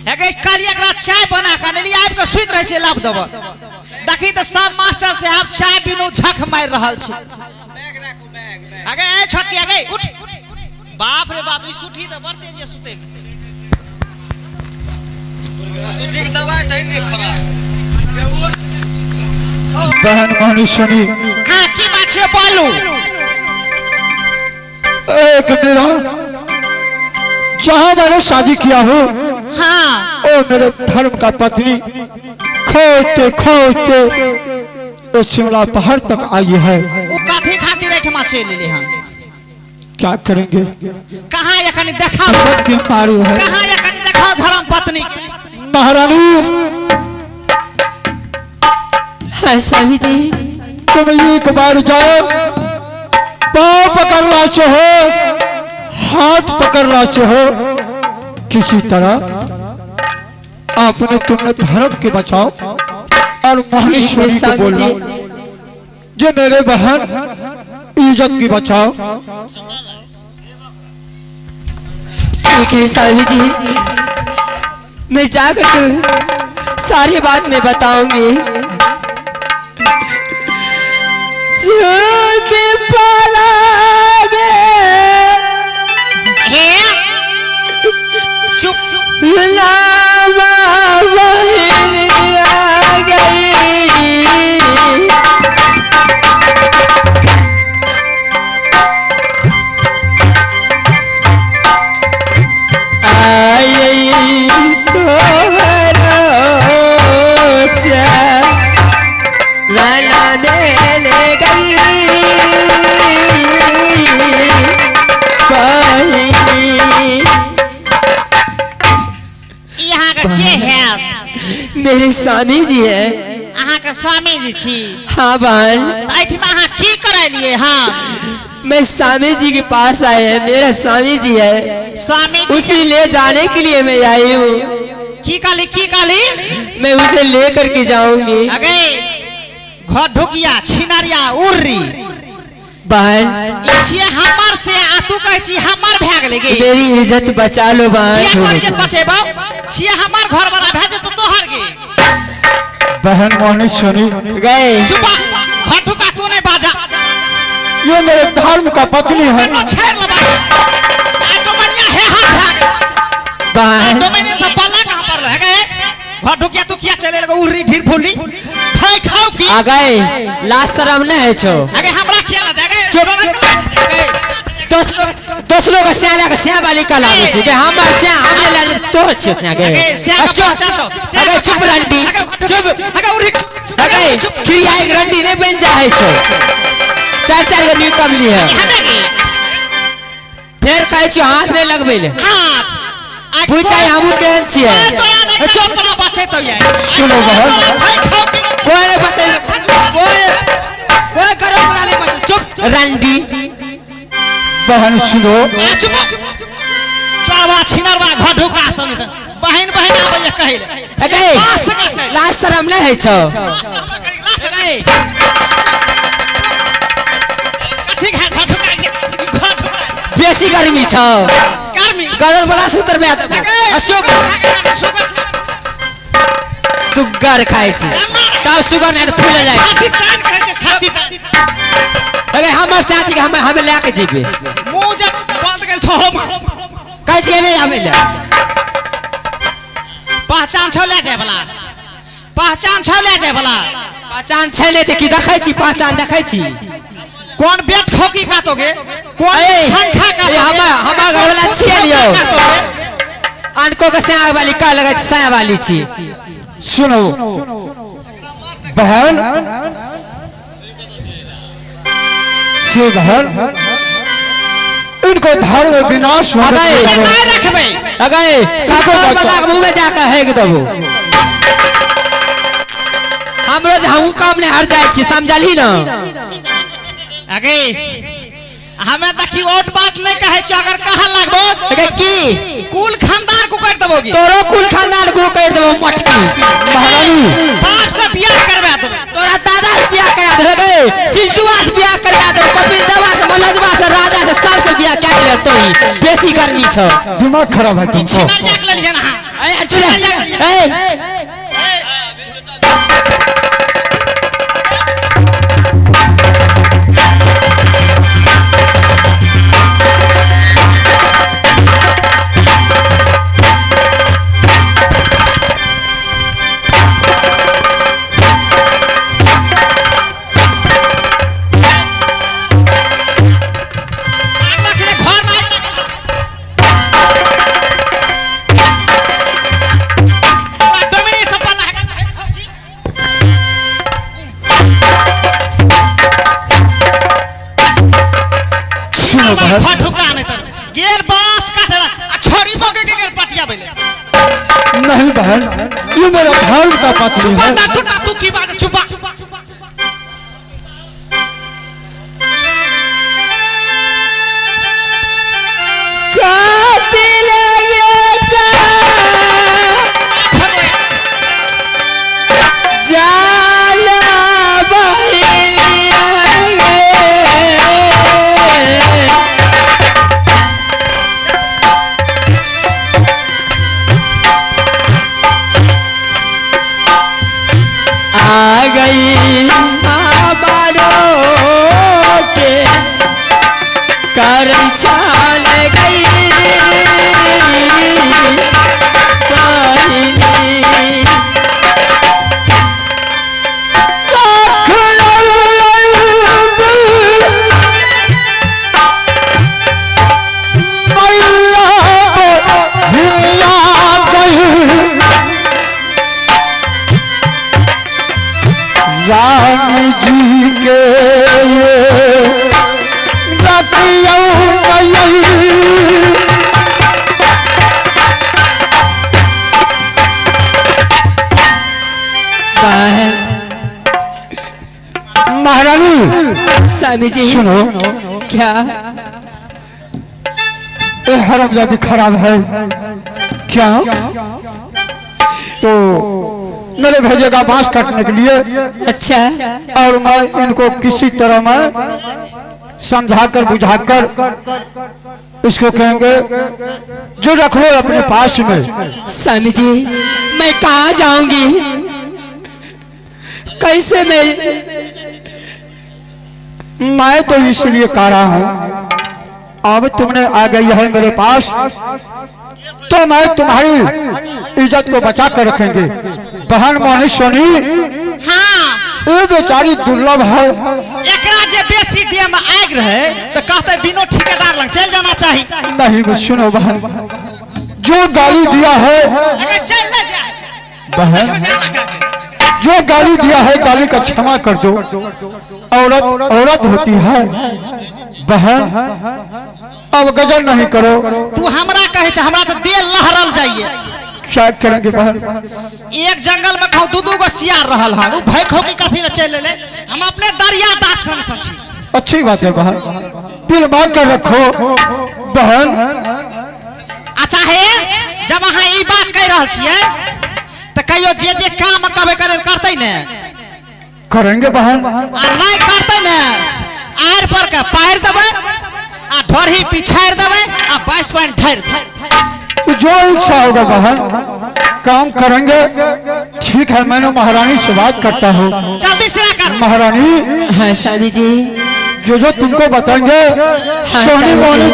हे काल्हि एकरा चाय बना कऽ अनलियै, आबि कऽ सुति रहै छै लाभ देबऽ। देखी तऽ सब मास्टर साहब चाय बिनु झख मारि रहल छै। अगे ए छोटकी, अगे उठ। बाप रे बाप, ई सुठी तऽ बड़ तेज यऽ सुतैमे। बहन मोहनी सुनी। हाँ, की बात छै बोलू। एक मेरा जहाँ मैंने शादी किया हो, हाँ, ओ मेरे धर्म का पत्नी खोजते खोजते इस शिमला पहाड़ तक आई है। ओ कथी खातिर एहिठमा चलि एलै हन? क्या करेंगे? कहाँ ये कनी देखाओ, के मारू है। कहाँ ये कनी देखाओ धर्म पत्नी के। महारानी। हाँ स्वामी जी। तुम एक बार जाओ, पाँव पकड़ना से हो, हाथ पकड़ना से हो, किसी तरह आपने तुमने धर्म के बचाओ। और मोहनी ठीक है, सोनी को स्वामी बोलना जी। जो मेरे बहन इज्जत की बचाओ। ठीक है स्वामी जी, मैं जाकर तो सारी बात मैं बताऊंगी। झूठ पलागे हे चुप। लावा बहनिया गई। आई तोहरो चरण ले गई बहिनी। ई अहाँके के है? मेरे स्वामी जी है। अहाँके स्वामी जी छी? हाँ बहन। तऽ एहिठमा अहाँ की करेलियै? हाँ, मैं स्वामी जी के पास आए हैं, मेरा स्वामी जी है। स्वामी जी उसे ले जाने के लिए मैं आई हूँ। की कहली, की कहली? मैं उसे ले करके जाऊंगी। अगे घर ढुकिया छिनरिया उर्री। बहन, ई छियै हमर से आ तू कहै छी हमर भए गेलै गे। मेरी इज्जत बचा लो किया बहन। तोहर इज्जत बचेबौ? छियै हमर घर वाला, भए जेतौ तोहर गे। बहन मोहनी सुनी। गए। चुप, घर ढुका, तू नहीं बाजा। ये मेरे धर्म का पत्नी है। कनो छेड़ लेबै आटोमनिया हे हाथ भए गेल। बहन, आटोमनिया से पल्ला कहाँ पर रह गए? घर ढुकिया, तू किया चले लगो उर्री ढीर फूली भाई खाओ की? आ गए, लास्ट शर्म नहीं है छो। अगे हमरा किया लग गए? दस लोग, दस लोग स्या के स्या वाली का लागै छै के हमर स्या हमरे लागे तोर छै स्या के। अगे स्या के पहचान छौ? स्या अगे के चुप रंडी, अगे चुप। अगे उर्री। अगे खिरिया एक रंडी नहीं बन जाए छो, चार चार गो न्यू कमली है। हमे गे। फेर कहै छी हाथ नहीं लगबै ले। हाथ बुझाइ हमहूँ केहन छियै। तोरा ले चल बला बचे तो ये। सुनो बहन। भाई खाओ की? कोई नहीं बतै, कोई कोई करो वाला नहीं बतै, चुप रंडी। बहन सुनो। ए चुप, चोरवा छिनरवा घर ढुका सब त बहिन बहिन आबै कहै ले। अगे लाश कटै। लास्ट शर्म नहीं है छो। लाश हमरा कहि लाश कथी घर ढुका के घर ढुका। बेसी गर्मी छो। गर्मी। गरम वाला सूत्र में आता। अशोक सुगर खाइ छी तब सुगर नहीं तऽ फूल जाइ। छाती तान कहै छै, छाती तान। अगे हमर चाची के हम हमें लए के जेबै। मुंह जब बंद गेल छहो माछ। कहै छियै नहि आबै लए। पहचान छौ ले जाय वाला? पहचान छौ ले जाय वाला? पहचान छै नहि तऽ की देखै छी? पहचान देखै छी। कौन बेट खोकी काटोगे? कौन ए, शंखा काटोगे? ए, हमर घरवाला छियै यौ। अनको के स्या वाली का लगै छै, स्या वाली छी। सुनो बहन, हे बहन, इनको धर्म विनाश होने अबे। से बचाओ। नहीं रखबै। अगे सकर वाला के मुंह में जाके हेक देबो। हमरो जे हमहूँ काम नहि हर जाइ छी, समझलही न? अगे हमें देखी ओट बात नहीं कहे छो, अगर कहा लगबो अगे की कुल खानदान को कर देबोगी। तोरो कुल खानदान को कर देबो मटकी। महारानी। बाप से बियाह करवा देबो। तोरा दादा से बियाह करा देबे, सिंटुआ से बियाह करा देबो, कपिल देवा से, मनोजवा से, राजा से, सब से बियाह कए देबो। तोही बेसी गर्मी छौ। दिमाग खराब है तुमको। छिनरिया के लेलियन अहाँ। ए अच्छा ए गेल बांस काटेला आ छोड़ी बगे के गेल पटिया बेले। नहीं बहन, ये मेरा धर्म का पत्नी है। चुपा तू की बात चुपा। कातिल बेटा जाला बहिया आ गई हमारो के कर छाल गई पहली। राम जी के महारानी स्वामी जी सुनो, क्या ये हरामजादी खराब है क्या? तो मेरे भेजेगा बांस काटने के लिए। अच्छा। और मैं इनको किसी तरह मैं समझाकर बुझाकर इसको कहेंगे जो रख लो अपने पास में। स्वामी जी मैं कहाँ जाऊंगी, कैसे मैं तो इसलिए कह रहा हूं, अब तुमने आ गई है मेरे पास तो मैं तुम्हारी इज्जत को बचा कर रखेंगे। बहन मोहनी सोनी, हाँ ये बेचारी दुर्लभ है। एकरा जे बेसी देह में आग रहे तो कहते बिनो ठेकेदार लग चल जाना चाहिए। नहीं वो सुनो बहन, जो गाली दिया है अगर चल ले जा बहन, जो गाली दिया है गाली का क्षमा कर दो। औरत औरत होती है बहन, अब गजल नहीं करो। तू हमरा कहे छे, हमरा तो देह लहरल जाइए। क्या करेंगे बहन? एक जंगल में कहूं दू दू गो सियार रहल हन, उ भय खो की कथी न चल ले। हम अपने दरिया दाग सन सन छी। अच्छी बात है बहन, दिल मान कर रखो बहन। अच्छा हे, जब अहाँ ई बात कह रहल छियै त कहियो जे जे काम कहबे करे करतै ने? करेंगे बहन। आ नहीं करतै ने आर पर के पार देबै आ ढोरही पिछाड़ देबै आ 22 पॉइंट ढार देबै। जो इच्छा होगा बहन काम करेंगे। ठीक है, मैंने महारानी से बात करता हूँ। जल्दी से कर महारानी। हाँ स्वामी जी, जो जो तुमको बताएंगे। हाँ, सोनी मोनी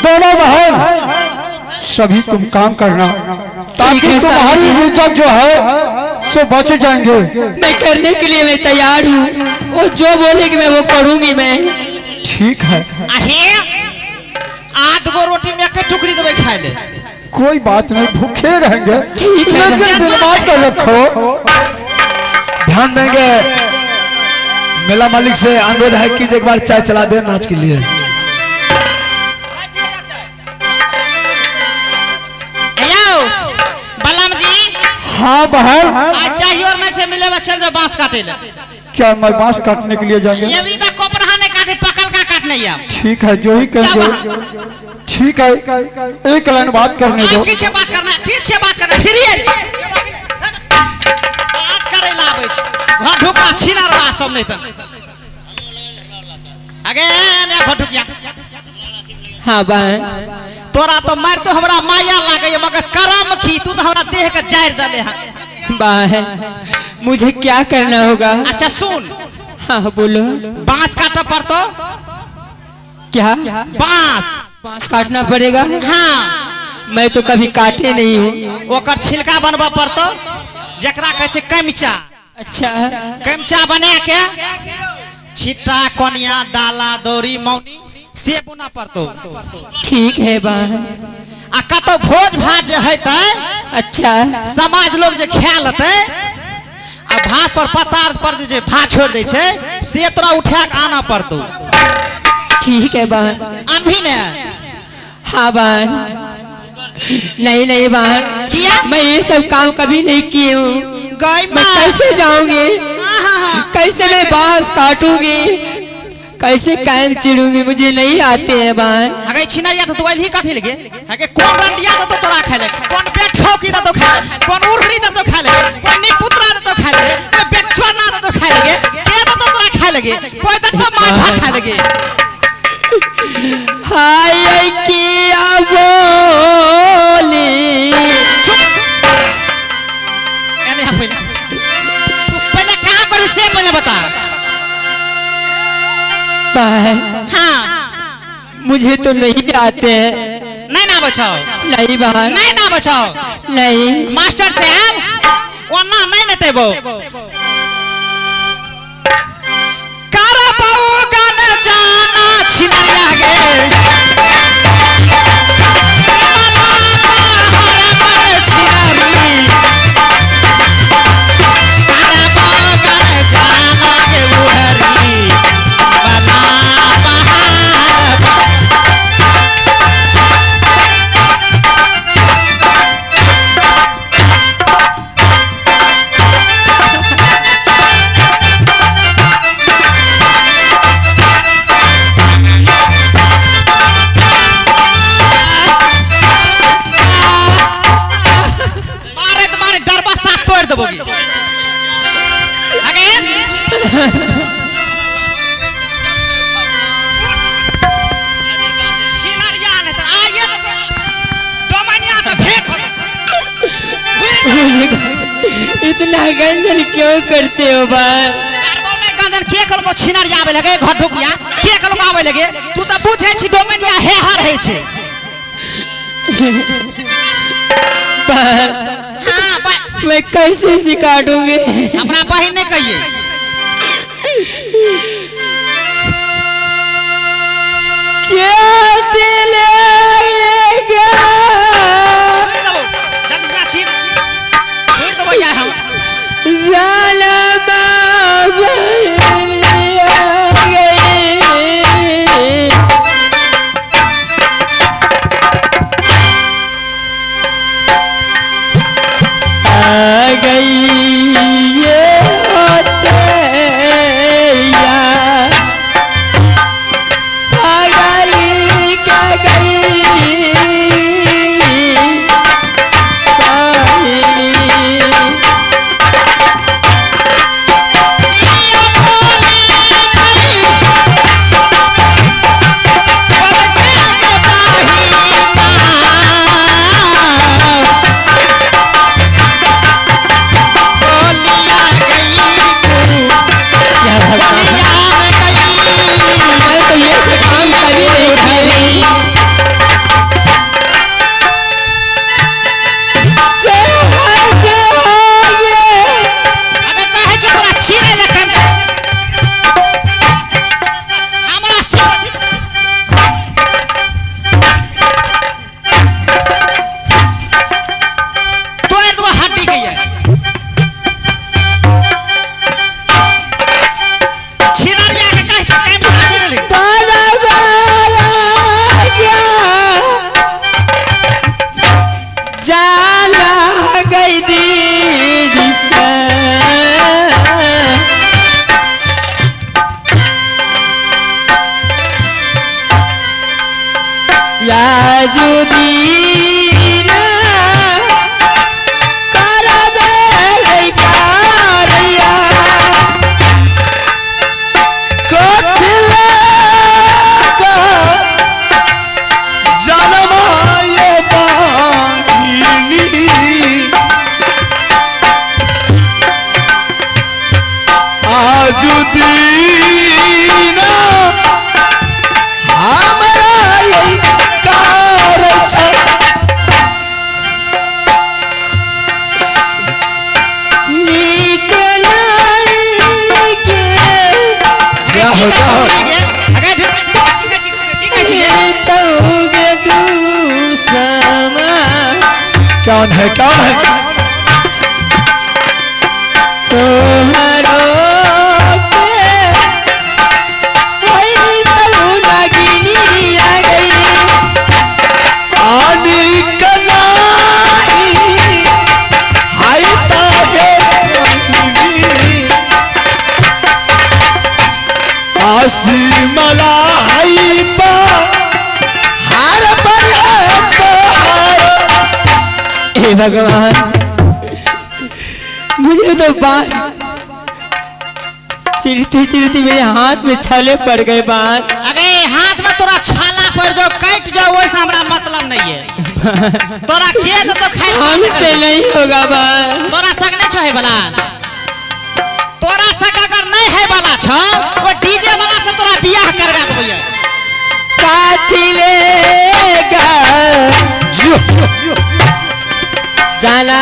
दोनों बहन सभी तुम काम करना ताकि तुम्हारी इज्जत जो है सो बच जाएंगे। मैं करने के लिए मैं तैयार हूँ, वो जो बोलेगी मैं वो करूँगी मैं। ठीक है। आध गो रोटी में एक टुकड़ी देबै खाए ले। कोई बात नहीं, भूखे रहेंगे लेकिन दिमाग कर रखो। ध्यान देंगे, मेला मालिक से अनुरोध है कि एक बार चाय चला दे नाच के लिए। बलम जी। हाँ बहन। आज चाहिए और नहीं से मिले चल जाओ बांस काटे ले। क्या मैं बांस काटने के लिए जाएंगे? ये भी तो कोपरा नहीं काटे, पकड़ का काटने ही। ठीक है, जो ही कहेंगे। ठीक है, एक लाइन बात करने दो। पीछे बात करना, पीछे बात करना, फिर ये बात करे लाबै छै घर ढुका छिना रहा सब नहीं त आगे ने घर ढुकिया। हाँ बहन, तोरा तो मार तो हमरा माया लागे मगर करम की तू तो। हमरा देह के जारि देले हन। बहन मुझे क्या करना होगा? अच्छा सुन। हाँ बोलो। बांस काटा पड़तो। क्या बांस? बांस काटना पड़ेगा? हाँ। मैं तो कभी काटे नहीं हूँ। ओकर छिलका बनबा पड़तो जकरा कहै छै कमचा। अच्छा। कमचा बना के छिट्टा कोनिया डाला दौरी मौनी से बुना पड़तो। ठीक है बहन। आ कतौ भोज भात जे हेतै, अच्छा, समाज लोग जे खा लेतै आ भात पर पतार पर जे भात छोड़ दै छै से तोरा उठा के आना पड़तो। ठीक है बहन। अनभी ने? हाँ बहन। नहीं नहीं बहन, किया? मैं ये सब काम कभी नहीं किए हूँ। गई मैं कैसे जाऊंगी? कैसे मैं बांस काटूंगी? कैसे कैम चिड़ूंगी? मुझे नहीं आते हैं बहन। अगे छिनरिया तो तू अइलही कथी लगे? अगे कोन रंडिया तो तोरा खाए ले, कोन बेठौकी तो खाए ले, कोन उर्री तो खाए ले, कोन निपुत्रा तो खाए ले, कोन बेचवाना तो खाए लगे, के तो तोरा खाए लगे, कोई तो माछ भात खाए लगे। हाय किया बोली। एने हा पहले तू पहले का करू से पहले बता। बहन। हाँ। मुझे तो नहीं आते हैं। नहीं ना बचाओ। नहीं बहन। नहीं ना बचाओ। नहीं। मास्टर साहब ओना नहीं नेते बो। कर बहु गन जाना छिनरिया गे। सिमला पहाड़ पर छिनरी। कर बहु गन जाना गे उहरी। सिमला पहाड़ पर। मारे तुम्हारे डरबा साफ तोड़ देबोगी। आगे छिनरिया नहीं तो आइए तो डोमनिया से भेंट हो। मुझे इतना गंजन क्यों करते हो बहन? गंजन के कलमो छिनरिया आबे लगे घर ढुकिया के कलमो आबे लगे? तू तो बुझे छी डोमनिया हे हर है छे। बहन। हाँ मैं कैसे सिखा दूंगी? हमरा बहिन नहीं कहिए। क्या दिल आएगा? जल्दी से छीन छोड़ दो भैया हम। जालमा बहलिया गई। आ गई ये होते या पागली का गई पागली। या भगवान, मैं तो ये सब काम कभी नहीं की। अगर कहे छौ तोरा छीनै ले कम हमरा से तोड़ देबो हड्डी के ये। छिनरिया के कहे छौ कम छीनै ले। जाला गई दीदी से। याजुदीन करबे गई कारैया। कथिला का जन्म ये बाहिनी। कौन है कौन है? तोहरो के वही नागिनी आ गई। आनी कनाई हाय ताहे आसी मला हाय पा हार पर तोहार। हे भगवान, मुझे तो बांस चिरती चिरती मेरे हाथ में छाले पड़ गए। बांस अरे हाथ में तोरा छाला पड़ जाओ कट जाओ वैसा हमरा मतलब नहीं है। तोरा के तो खाई हमसे नहीं होगा बांस। तोरा सक नहीं छो है वाला, तोरा सक अगर नहीं है वाला छो वो डीजे वाला से तोरा बियाह करवा देबै। काथी लेगा जाना।